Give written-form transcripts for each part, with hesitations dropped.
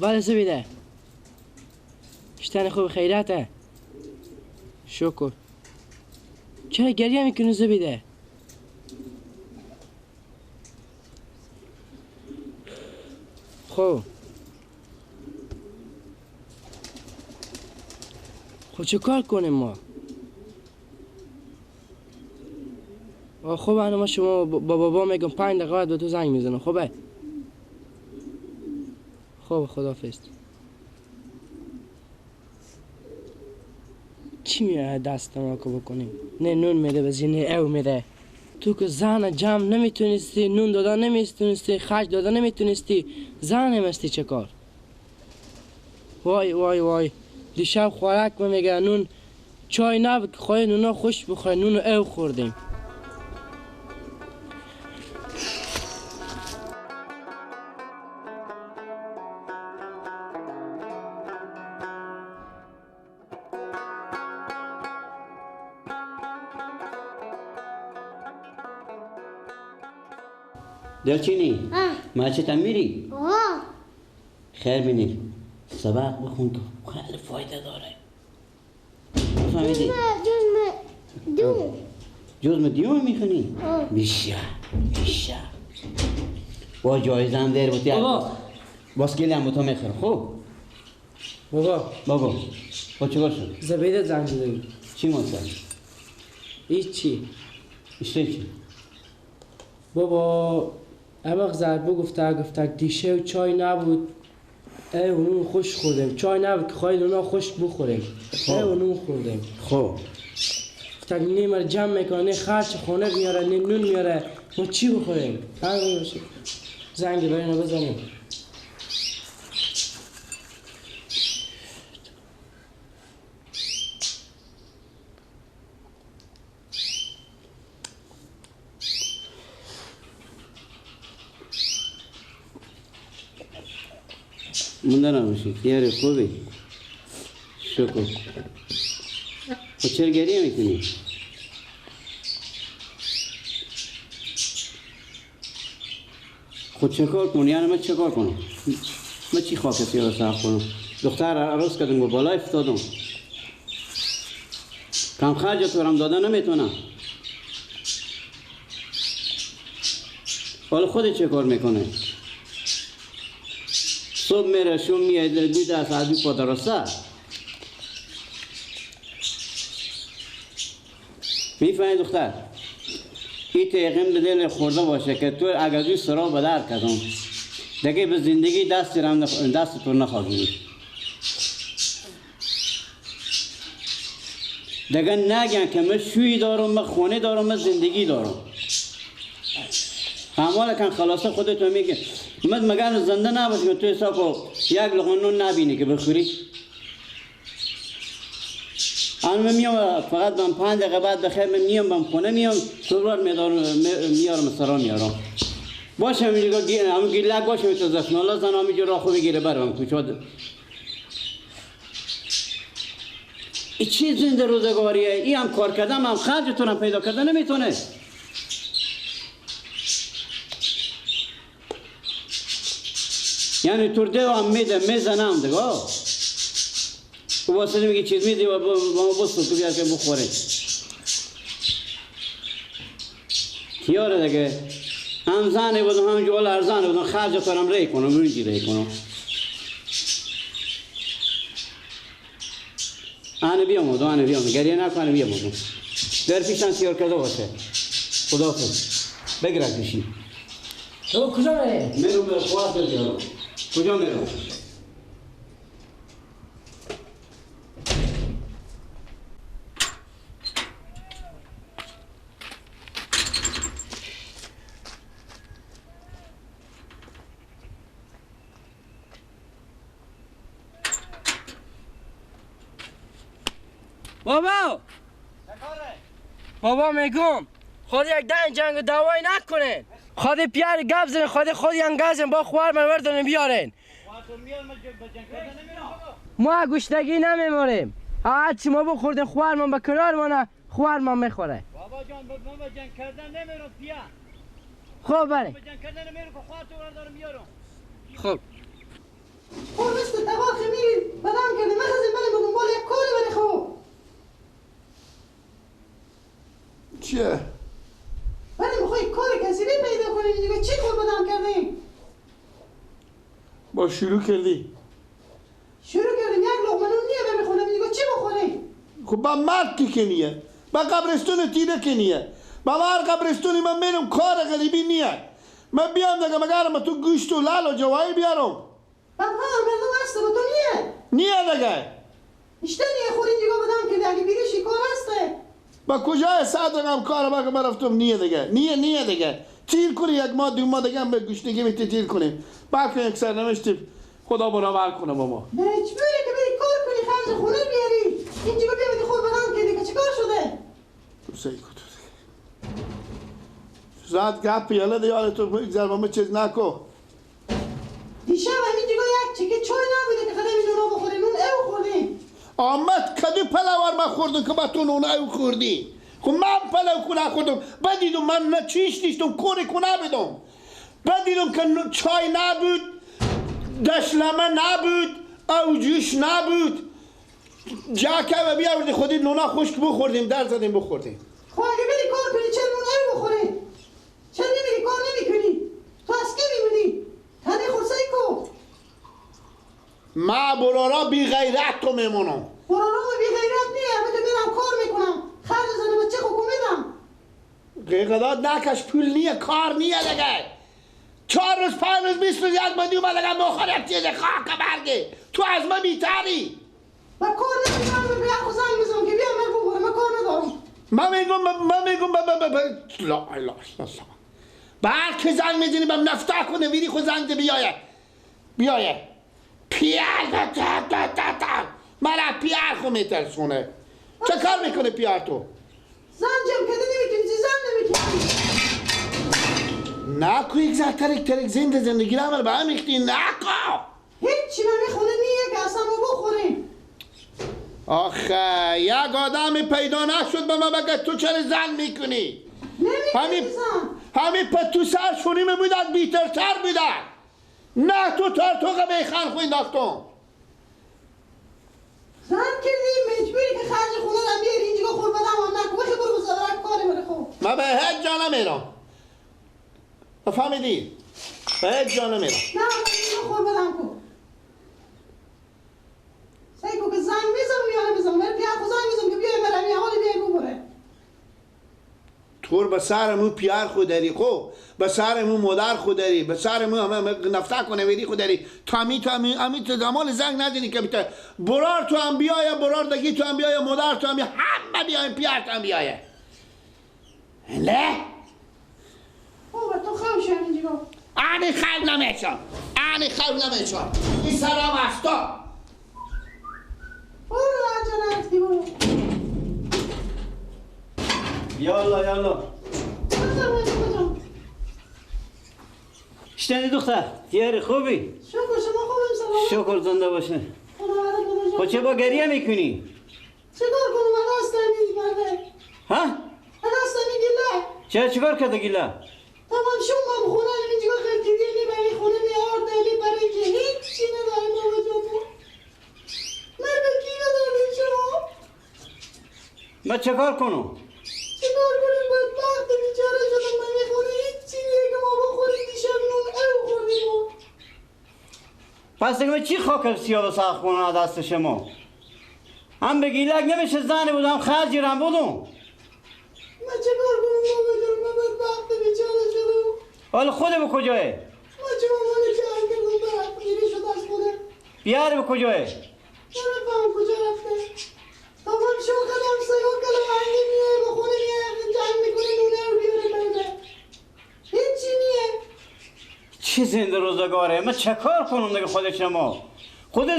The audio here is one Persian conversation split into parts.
بله زبیده شتن خوب خیرته شکر. چرا گریه میکنی زبیده؟ خب خب چه کار کنیم ما؟ خب انا ما شما با بابا میگم 5 دقیقه بعد به تو زنگ میزنم. خوبه؟ خب خداحافظ. چی میاد دست ما که بکنیم؟ نه نون میده بزی نه او میده. تو که زن جمع نمیتونستی، نون دادن نمیتونستی، خرج دادن نمیتونستی، زن نمیستی چه کار؟ وای وای وای دیشب خوراک میگه نون چای نبود که خواهی نونا خوش بخوری، نون او خوردیم. دلچینی؟ ماچه میری؟ خیر بینی سبق بخون که خیلی فایده داره. فهمیدی؟ جزم جزم دیوم میخونی؟ میشه میشه با جایزه هم در بودی بابا باسکیلی هم با تو میخورم. خوب بابا بابا با چیکار شد؟ زبیده زنگ زده بود. چی ماست؟ هیچی. ایشته چی؟ بابا امق ضربه گفته گفته دیشه و چای نبود، ای اونون خوش خوردیم، چای نبود که خواهید اونا خوش بخوریم، ای اونون خوردیم. خب گفته نه مر جمع میکنه، نه خرچ خونه میاره، نه نون میاره، ما چی بخوریم؟ زنگ برای اینا بزنیم. مونده نباشی یاره خوبی شکر. خب چرا گریه میکنی؟ خود چه کار کنی؟ یعنی من چه کار کنم؟ من چی خاک سیاه سر کنم؟ دختر عروس کردم و بالا افتادم، کم خرج تو هم داده نمیتونم. حالا خودت چه کار میکنه؟ صبح میره شوم میاد دو دست از دو پا درسته. میفهمی دختر؟ این تیغیم به دل خورده باشه که تو اگر دوی سرا به در کردم دیگه به زندگی دست تو نخواهی. دیگه نگن که من شوی دارم، من خونه دارم، من زندگی دارم. همالا کن خلاصه خودتو میگه من مگر زنده نباشی که تو حساب یک لقمه نون نبینی که بخوری؟ انا میام فقط من 5 دقیقه بعد بخیر من میام من خونه میام سرور میارم سرا میارم باشه میگه همون گیلک باشه تو زشنالا زن همینجا راه خو بگیره برم کوچه. این چی زنده روزگاریه؟ این هم کار کردم هم خرجتون هم پیدا کردن نمیتونه. یعنی تو ده هم میده میزنم دیگه و واسه میگه چیز میدی و با ما بستون تو بیار که بخوره تیاره دیگه. هم زنه بودم هم جوال ارزانه بودم خرج کنم ری کنم اونجی ری کنم. آنه بیام دو آنه بیام گریه نکنه بیام دو در پیشم تیار کرده باشه. خداحافظ بگرد پیشی. تو کجا میری؟ میرم به خواست بیارم. کجا میرم؟ بابا بابا میگم خود یک دن جنگ دوایی نکنین، خود پیار گپ زنین، خود خود انگازن با خوار من وردن بیارین. ما گشنگی نمیموریم، هرچی ما بخوردیم خوار من به کنار مانه، خوار من میخوره. بابا جان من به جنگ کردن نمیرم پیا. خب بله به جنگ کردن نمیرم که خوار تو وردارم بیارم. خب خدا چیه؟ ولی میخوای کار کسی پیدا کنی دیگه چی خود بدم کردیم؟ با شروع کردی؟ شروع کردیم یک لقمه نون نیه بمیخونم دیگه چی بخوریم؟ خب با مرد که نیه، با قبرستون تیره که نیه، با هر قبرستونی من میرم کار غریبی نیه. من بیام دیگه مگر من تو گوشت و لال و جوایی بیارم. با مردم هست با تو نیه؟ نیه دیگه. اشته نیه خوری دیگه بدم که اگه بیرشی کار هسته. با کجای صد رقم کار با که من رفتم نیه دیگه، نیه نیه دیگه. تیر کنی یک ماه دو ماه دیگه هم به گوشتگی میتی تیر کنیم. بلکه یک سرنوشتی خدا برابر کنه با ما. مجبوری که بری کار کنی خرج خونه بیاری. اینجا بیا بدی خود بدم که دیگه چیکار شده؟ تو سعی کن تو زاد گپ پیاله دیاره تو بگذار با ما چیز نکو. دیشب همینجا یک چیکه چای نبوده که خدای نون بخوریم نون او خوردیم. آمد کدو پلوار من خوردم که با تو نون او خوردی؟ خب من پلو کو نخوردم. بدیدم من نه چیش نیستم کوری کو نبودم. بدیدم که چای نبود، دشلمه نبود، او جوش نبود. جاکه و بیاوردی خودی نونا خشک بخوردیم در زدیم بخوردیم. خب اگه بری کار کنی چرا نون او بخوری؟ چرا نمیری کار نمیکنی؟ تو از کی میمونی؟ تنه خورسایی کو؟ ما برارا بی غیرت تو میمونم. برارا بی غیرت نیه، همه تو میرم کار میکنم. خرج زنه بچه خو میدم. غیرت نکش پول نیه کار نیه دیگه. 4 روز 5 روز 20 روز یک مدی اومد دیگه بخور یک چیز خاک برگه. تو از من بیتری. من کار نمیکنم به خو زنگ میزنم که بیا من بخورم من کار ندارم. من میگم من میگم لا اله الا الله. بلکه زنگ میزنی بهم نفتا کنه ویری خو زنگ بیایه. بیایه. پیر تا تا تا تا مرا پیر خو میترسونه. چه کار میکنه پیر تو؟ زنجم که نمیتونی زن نمیتونی. نکو یک زن ترک ترک زنده زندگی را من به هم ریختی نکو. هیچی من میخونه نیه که اصلا ما بخوریم. آخه یک آدم پیدا نشد به من بگه تو چرا زن میکنی؟ نمیکنی زن. همین پتو سر شونیم بودن بیترتر بودن. نه تو تارتوق بیخان خو انداختم. زن کردی مجبوری که خرج خونه رو بیاری اینجا خور بدم هم نکن بخی برو بزرگ کاری بره خب. من به هیچ جا نمیرم. فهمیدی؟ به هیچ جا نمیرم. نه من اینجا خور بدم کن. سعی کن که زنگ میزنم یا نمیزنم بره پیار خو زنگ میزنم که بیای برم یه حالی بیای ببره. تور به سرمو پیار خو داری خو به سرمو مادر خو داری به سرمو همه نفتا کنه ویری خو داری تامی تامی امی تو زمان زنگ ندینی که بیت برار تو هم بیایه برار دگی تو هم بیایه مادر تو هم بیایه همه بیایه پیار تو هم بیایه نه او تو خوش همینجا انی خیل نمیشم انی خیل نمیشم این سلام است تو برو عجله رفتی برو یالا یالا. شنیدی دختر؟ دیاری خوبی؟ شکر شما خوبیم سلام. شکر زنده باشه. خب چه با گریه میکنی؟ چیکار کنم من دستم میگیره. ها؟ من دستم میگیره. چه چیکار کرده گیله؟ تمام شو من خونه اینجا خیلی میبری خونه میارد میبری که هیچ چی ندارم بابا جان. من به کی ندارم شما؟ من چیکار کنم؟ چیکار کنیم بدبخت بیچاره شدم من میخونه هیچ چیزیه که ما بخوریم دیشب نون او خوردیم. پس دیگه چی خاک سیاه و سخت کنه دست شما؟ هم به گیلک نمیشه زنی بودم خرجی رم بودم. من چیکار کنم بابا جان من بدبخت بیچاره شدم. حالا خود به کجاه؟ من چه مامانه که هم کردم برم گیری شد از خونه. بیاره به کجاه؟ نمیفهم کجا رفته. تمام شو قدم سیاه کلم هنگی میه به خونه میه جنگ میکنه نونه رو بیاره برده هیچی نیه. چی زنده روزگاره من چه کار کنم دیگه خود شما خود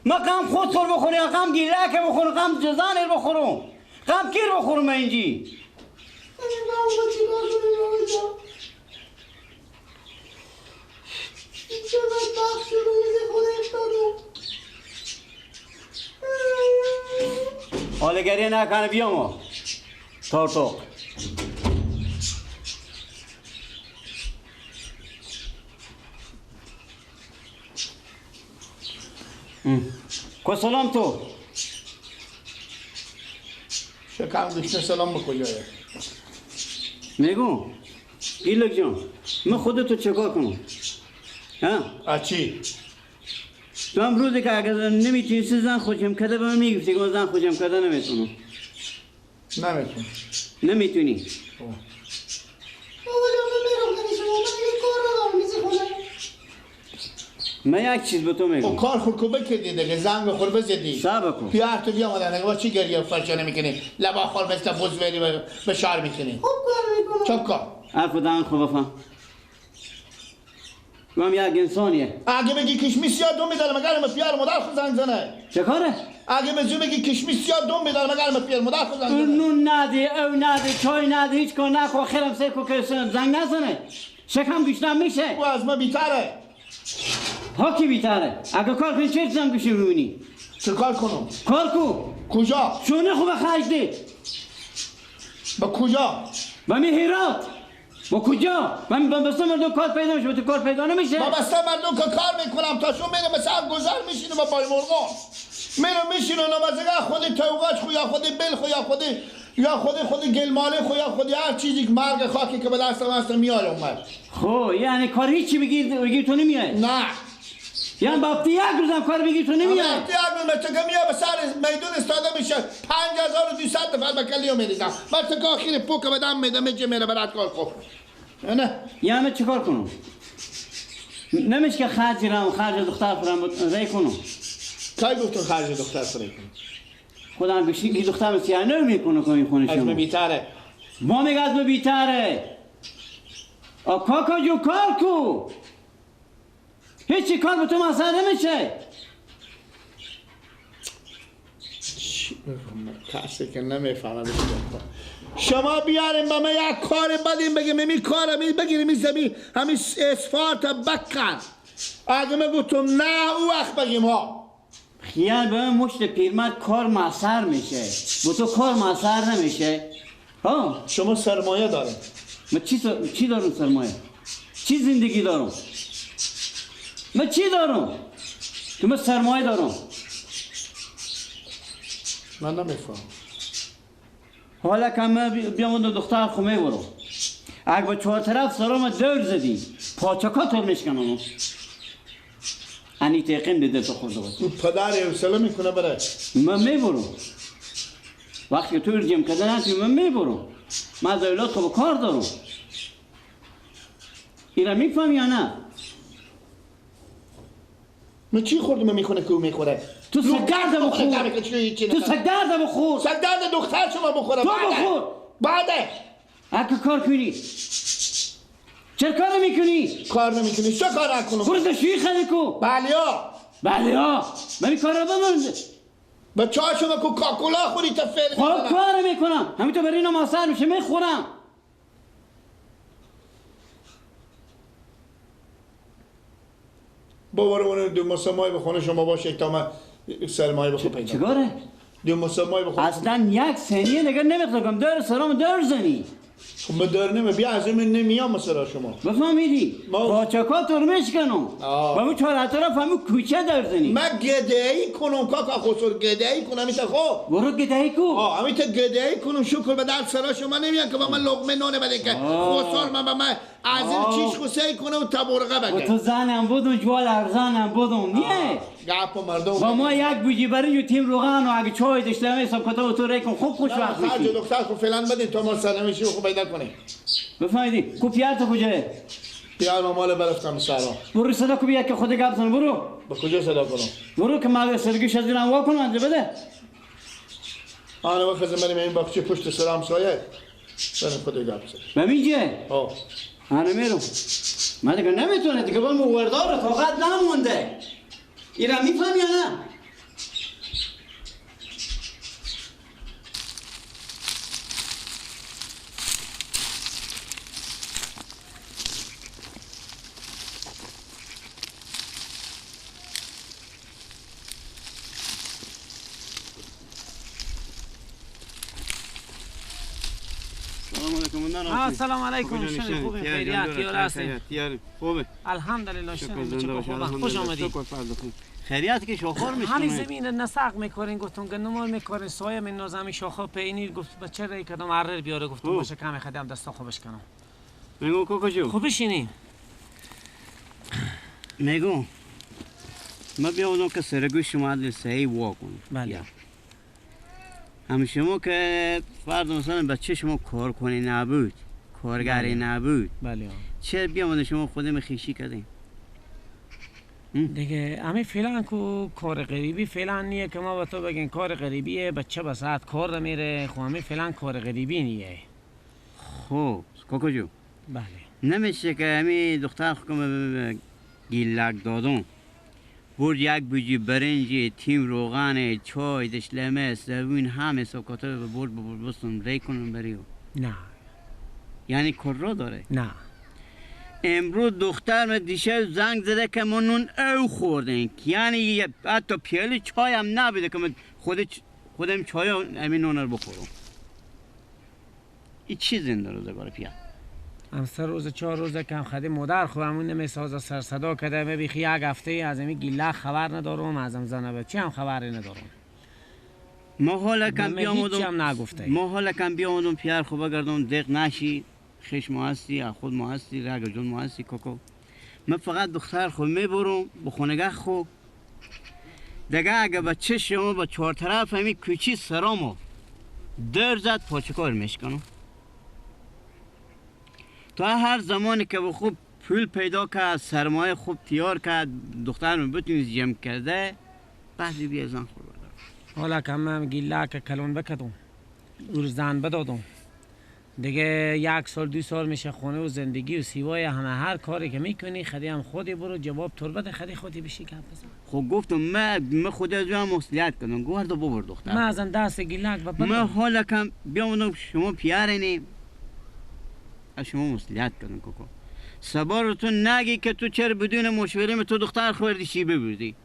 من غم خود سر بخورم غم گیلک بخورم غم جزانر بخورم غم کیر بخورم من اینجی. نمیفهم ما چیکار کنیم بابا جان. چه بدبخت شدم از خونه افتادم. حالا گریه نکنه بیام تارتوق. کو سلام تو شکم گشنه سلام به کجایه؟ میگم گیلک جان من خودتو چکار کنم؟ ها؟ چی؟ تو هم روزی که اگر نمیتونستی زن خوشم کرده به من میگفتی که من زن خوشم کرده نمیتونم. نمیتونم. نمیتونی. بابا جان من میرم خونه شما، من دیگه کار ندارم میزی خونه. من یک چیز به تو میگم. کار خود کو بکردی دیگه، زنگ خور بزدی. صبر کن. بیا تو بیا مادر نگاه چی گریه فرچه نمیکنی؟ لبا خور مثل بز بری به شهر میکنی. خوب کار میکنم. چپ کار. حرف دهن خوب بفهم. من یک انسانیه. اگه بگی کشمیش سیاه دوم میدارم اگر من پیار مادر خود زنگ زنه. چه کاره؟ اگه به زو بگی کشمیش سیاه دوم میدارم اگر من پیار مادر خود زنگ زنه. نون ندی، او ندی، چای ندی، هیچ کار نخو، خیرم سه کو که زنگ نزنه. شکم گوشتم میشه. او از ما بیتره. ها کی بیتره؟ اگه کار کنی چه زنگ گوشی میمونی؟ چه کار کنم؟ کار کو؟ کجا؟ شونه خوب خرج دی. با کجا؟ با می هرات. با کجا؟ من بسته مردم کار پیدا میشه، با تو کار پیدا نمیشه. با بسته مردم که کار میکنم تا شون میره مثلا گذر میشینه با پای مرغان. میره میشینه نمازگاه خودی توقاش خو یا خودی بل خو یا خودی یا خودی گلماله خو یا خودی هر چیزی که مرگ خاکی که به دستم هست میاره اومد. خب یعنی کار هیچی بگیر تو نمیای؟ نه. یعنی با یک روزم کار بگیر تو نمیای؟ با یک روز که میای به سر میدون استاده میشه 5200 نفر به کلیو میریزم. بعد که آخر پوک بدم میدم میگه میره برات کار خب. نه یعنی چیکار کنم؟ نمیشه که خرج رم خرج دختر فرم ری کنم. کی گفتم خرج دختر فرم کنم؟ خودم گوشی که دخترم سیاه نمیکنه که این خونه شما. از من بیتره. ما میگه از من بیتره. آ کاکا جو کار کو. هیچی کار به تو مسئله نمیشه. کسی که نمیفهمه. شما بیاریم به من یک کار بدیم بگیم می کارم بگیریم این زمین همین اسفارت بکن. اگه من گفتم نه او وقت بگیم ها. خیال به من مشت پیرمرد کار مسر میشه. با تو کار مسر نمیشه. ها شما سرمایه داریم. من چی دارم سرمایه؟ چی زندگی دارم؟ من چی دارم؟ که من سرمایه دارم. من نمیفهم. حالا که من بیام دختر خو میبرم. اگه با چهار طرف سرام دور زدی پاچکا تو میشکنم. انی تیقیم دیده تو خورده باشه. او پدر حوصله میکنه برای. من میبرم. وقتی تو جمع کردن هستی من میبرم. من از اولاد خب کار دارم. اینا میفهمی یا نه؟ من چی خوردم میخونه که او میخوره؟ تو سگرد بخور. تو سگرد بخور. سگرد دختر شما بخوره. تو بخور. بعده. اگه کار کنی. چرا کار نمیکنی؟ کار نمیکنی. چه کار نکنم؟ برو دشویی خرید کو. بله ها. بله ها. من این کارا بمون. بچه ها شما کوکاکولا خوری تا فعل میکنم. خب کار میکنم. همینطور برای اینا ماسر میشه میخورم. باور دو مسمای به خونه شما باشه تا من سرمایه بخو پیدا. چیکاره؟ دو مسمای بخو. اصلا یک ثانیه دیگه نمیخوام دور سرام دور زنی. خب من دور نمی بیا از من نمیام مثلا شما. بفهمیدی؟ پاچکا تو میشکنم. با اون چهار طرف همون کوچه دور زنی. من گدایی کنم کاکا خسر گدایی کنم ایتا خب. برو گدایی کو. آ همین تا گدایی کنم شکر به در سرا شما نمیان که با من لقمه نان بده که خسر من با من از این چیش خسه کنه و تبرقه بگه. و تو زنم بودم جوال ارزانم بودم نه. گپ مردم. با ما یک بوجی برنج و تیم روغن و اگه چای داشتم حساب کتاب تو ریکن خوب خوش وقت میشی. خرج دختر خب فعلا بدین تا ما سرنوشتی خب پیدا کنیم. بفهمیدی کو پیار تو کجاه؟ پیار مال برفتم سرا. برو صدا کو بیا که خود گپ زن برو. با کجا صدا کنم؟ برو که ما سرگیش از اینم وا کنم بده. آره وقت بریم این باغچه پشت سرام سایه. بریم خود گپ زن. بمیجه؟ آه. آره میرم. من دیگه نمیتونه دیگه با موردار طاقت نمونده. اینا میفهمی یا نه؟ السلام علیکم. شنی خوبی؟ خیریت یار هستین؟ خوبه الحمدلله. شنی خوبه؟ خوش آمدی. خیریت که شاخار میشکنه. همین زمین نسق میکارین، گفتم گندمال میکارین، سایه میندازم همین شاخه پینیر. گفت بچه رای کدام ارر بیاره، گفتم باشه کم خدم دستا خوبش کنم. میگم کوکوجو خوب بشینی. میگم ما بیاودم که سرگوش شما عدل صحیح وا کنم. بله. هم شما که فرد مثلا بچه شما کار کنی نبود، کارگری نبود. بله. چه بیامده شما خودم خیشی کردیم؟ دیگه همین فعلا کو کار غریبی فعلا نیه که ما به تو بگین کار غریبیه، بچه به ساعت کار نمیره. خب همین فعلا کار غریبی نیه. خب کاکا جو. بله. نمیشه که همین دختر خودم گیلک دادم برد یک بوجی برنج، تیم روغن، چای، دشلمه، سبون، همه سکاته به برد برد بستم ری کنم بریو. نه. یعنی کار را داره؟ نه. امروز دختر من دیشب زنگ زده که ما نون او خوردیم، یعنی حتی پیاله چای هم نبوده که من خودم چای همین نون رو بخورم. این چی زنده روزگار پیا؟ هم 3 روز 4 روزه کم خدی مادر خو همون نمیسازه، سر صدا کده. من بیخی یک هفته از این گیله خبر ندارم، از زنه بچه هم خبری ندارم. ما حالا کم بیامدم، ما حالا کم بیامدم پیار خو بگردم دق نشی، خش ما هستی، خود ما هستی، رگ جون ما هستی کاکا. من فقط دختر خو میبرم به خونگه خو. دیگه اگه بچه شما با 4 طرف همین کوچی سرامو در زد پاچکار میشکنم. تا هر زمانی که به خوب پول پیدا کرد، سرمایه خوب تیار کرد، دخترم بتونید جمع کرده، بعد بیا زن خور بردارم. حالا که من گیله که کلون بکدم، او رو زن بدادم. دیگه 1 سال 2 سال میشه خونه و زندگی و سیوای همه هر کاری که میکنی خدی هم خودی برو جواب تربت خدی خودی بشی گپ بزن. خب گفتم من خودی از هم مسئولیت کنم، گفت ببر دختر. من از دست گیلک و من حالا کم بیامدم شما پیارینی از شما مسئولیت کنم کوکو. سبار تو نگی که تو چرا بدون مشوره تو دختر خوردی شی ببردی.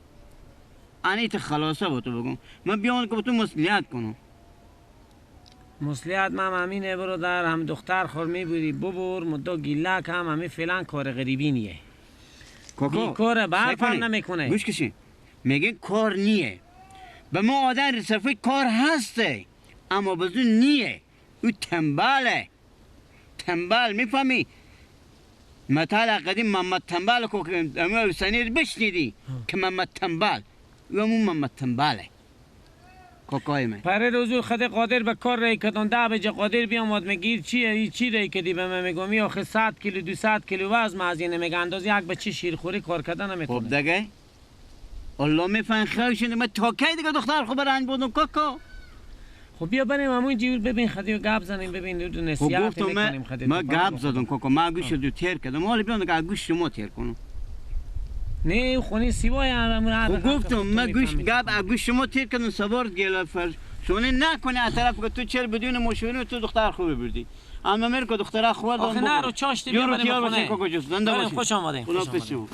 انی ته خلاصه با تو بگم من بیام که با تو مسئولیت کنم. مسئولیت من همینه برادر، هم دختر خور میبودی ببر مدو گیلک هم همین فعلا کار غریبی نیه. کوکو کار برف هم نمیکنه. گوش کشی میگه کار نیه. به ما آدم صرفه کار هسته اما بزن نیه. او تنبله. تنبل میفهمی؟ مثال قدیم محمد تنبل که امو سنیر بشنیدی که محمد تنبل او همون محمد تنبله کوکای من. پره روزو خود قادر به کار رای کدن 10 بجه قادر بیامد میگیر چیه ای چی رای کدی به من میگم آخه 100 کیلو 200 کیلو وزن از اینه میگه اندازه یک بچه شیرخوری کار کردن نمیتونه. خب دیگه الله میفهم خیرشونه. من تا کی دیگه دختر خو برنج بودم کوکو. خب بیا بریم همون جور ببین خدی گپ زنیم ببین دو نصیحت میکنیم خدی. ما گپ زدم کوکو، ما گوش دو تیر کردم. حالا بیام دیگه گوش شما تیر کنم. نه خونی سیوای هم خب گفتم ما گوش گپ گوش شما تیر کردم سوار گلا فرش شونه نکنه از طرف که تو چرا بدون مشاوره تو دختر خوبی بردی. اما مر که دختر خو آخه نه رو چاشتی بیا بریم خونه. زنده باشی. خوش آمدین. خوش آمدین.